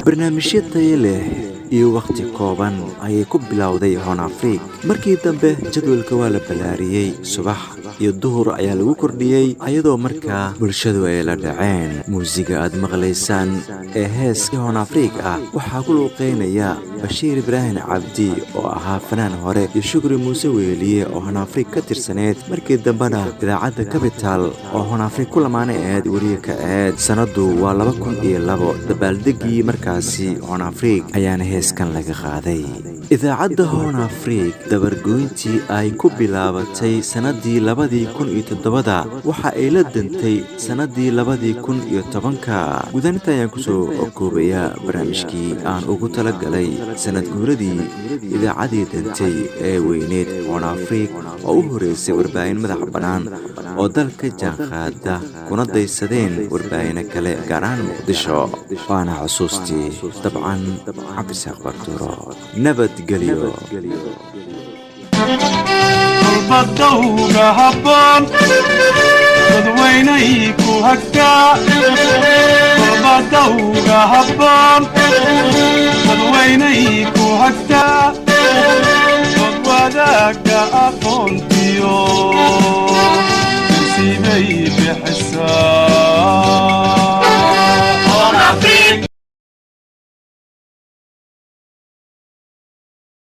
Barnaamijyo tayo leh iyo wakhti kooban ayay ku bilowday Horn Afriik. Markii dambe jadwalka waa la ballaariyey, subax iyo duhur ayaa lagu kordhiyey, ayadoo markaa bulshadu ay la dhaceen. Muusiga aad maqlaysaan ee heeska Horn Afriik ah waxaa ku luuqeynaya Bashiir Ibraahim Cabdi oo ahaa fanaan hore iyo Shukri Muuse Weeliye oo Horn Afriik ka tirsaneyd, markii dambena idaacadda Capital oo Horn Afriik ku lamaanay ahayd weriye ka ahayd. Sannaddu waa 2002, dabaaldegii markaasi Horn Afriik ayaana heeskan laga qaaday. Idaacadda Horn Afriik dabargoyntii ay ku bilaabatay sannaddii 2007-da waxa ay la dantay sannaddii 2010-ka. Gudaninta ayaan kusoo koobayaa barnaamijkii aan ugu talagalay sanad guuradii idaacadii dantay ee weyneyd Horn Afriik, oo u horeysay warbaahin madax bannaan oo dalka jaanqaada kuna daysadeen warbaahino kale, gaar ahaan Muqdisho. Waana xusuustii dabcan Cabdisaaq Barturo. Nabadgelyo. Badowga habboon dadweynay ku hagtaa, badowga habboon dadweynay ku hagtaa, dad wadaagga aqoontiyo sibay bixisaa.